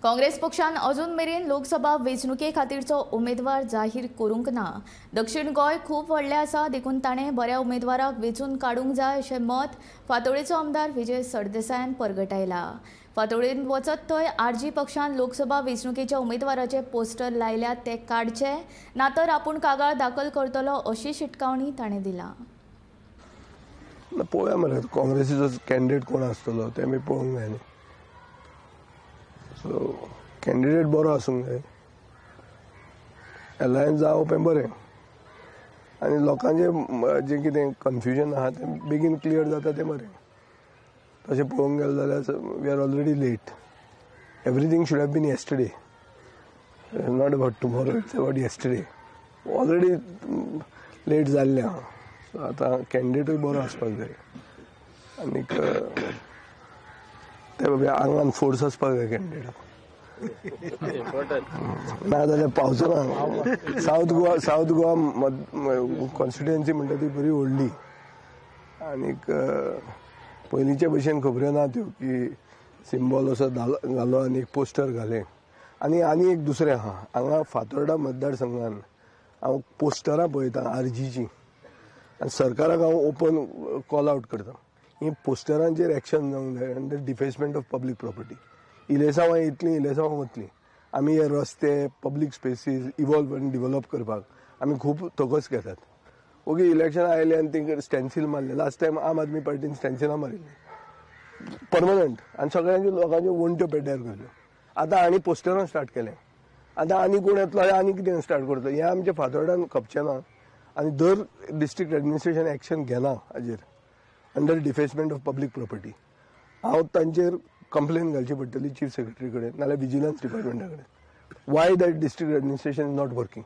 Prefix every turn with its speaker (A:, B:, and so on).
A: काँग्रेस पक्षान अजून मेरेन लोकसभा वेंचणुके खातीरचो उमेदवार जाहीर करूंक ना। दक्षिण गोंय खूब व्हडलें आसा देखून ताणें बऱ्या उमेदवाराक वेंचून काडूंक जाय अशें मत फातोडेचो आमदार विजय सरदेसायान परगटायला। फातोडेन वचत थंय आरजी पक्षान लोकसभा वेंचणुकेच्या उमेदवाराचे पोस्टर लायल्यात ते काडचे ना तर आपूण कागाळ दाखल करतलो अशी शिटकावणी ताणें दिला।
B: पळोवया मरे काँग्रेसीचो कॅन्डिडेट कोण आसतलो ते आमी पळोवंक जाय न्ही। सो कॅन्डिडेट बरो आसूंक जाय, एलायन्स जावप हें बरें आनी लोकांचें जें कितें कन्फ्युजन आहा तें बेगीन क्लियर जाता तें बरें। तशें पळोवंक गेलें जाल्यार we are already late. Everything should have been yesterday, not about tomorrow, it's about yesterday. Already late जाल्लें आहा। सो आतां कॅन्डिडेटूय बरो आसपाक जाय आनीक ते बाबा आंगान फोर्स आसपाक जाय कॅन्डिडेटाक, ना जाल्यार पावचो ना। South Goa, south Goa constituency म्हणटा ती बरी व्हडली आनीक पयलींचे भशेन खबऱ्यो ना त्यो की सिंबॉल असो घालो आनी एक पोस्टर घालें। आनी आनी एक दुसरें आहा, हांगा फातोर्डा मतदारसंघान हांव पोस्टरां पळयतां आरजीचीं आनी सरकाराक हांव ओपन कॉल आवट करता, ही पोस्टरांचेर एक्शन जावंक जाय under defacement of public property. इलेसांवां येतलीं, इलेसांवां वतलीं, आमी हे रस्ते पब्लीक स्पेसीस इवॉल्व आनी डिवॅलप करपाक आमी खूब तकस घेतात। ओके, इलेक्शन आयलें आनी तेंकां स्टॅन्सील मारलें। लास्ट टायम आम आदमी पार्टीन स्टॅन्सिलां मारिल्लीं परमनंट आनी सगळ्यांच्यो लोकांच्यो वण्ट्यो पेड्ड्यार करल्यो। आतां आनी पोस्टरां स्टार्ट केलें, आतां आनी कोण येतलो आनी कितें स्टार्ट करतलो हें आमच्या फातोर्डान खपचें ना आनी दर डिस्ट्रिक्ट एडमिनिस्ट्रेशन एक्शन घेना हाजेर under defacement of public property. हांव तांचेर कंप्लेन घालची पडटली चीफ सेक्रेटरी कडेन नाल्यार विजिलन्स डिपार्टमेंटा कडेन, why that district administration is not working.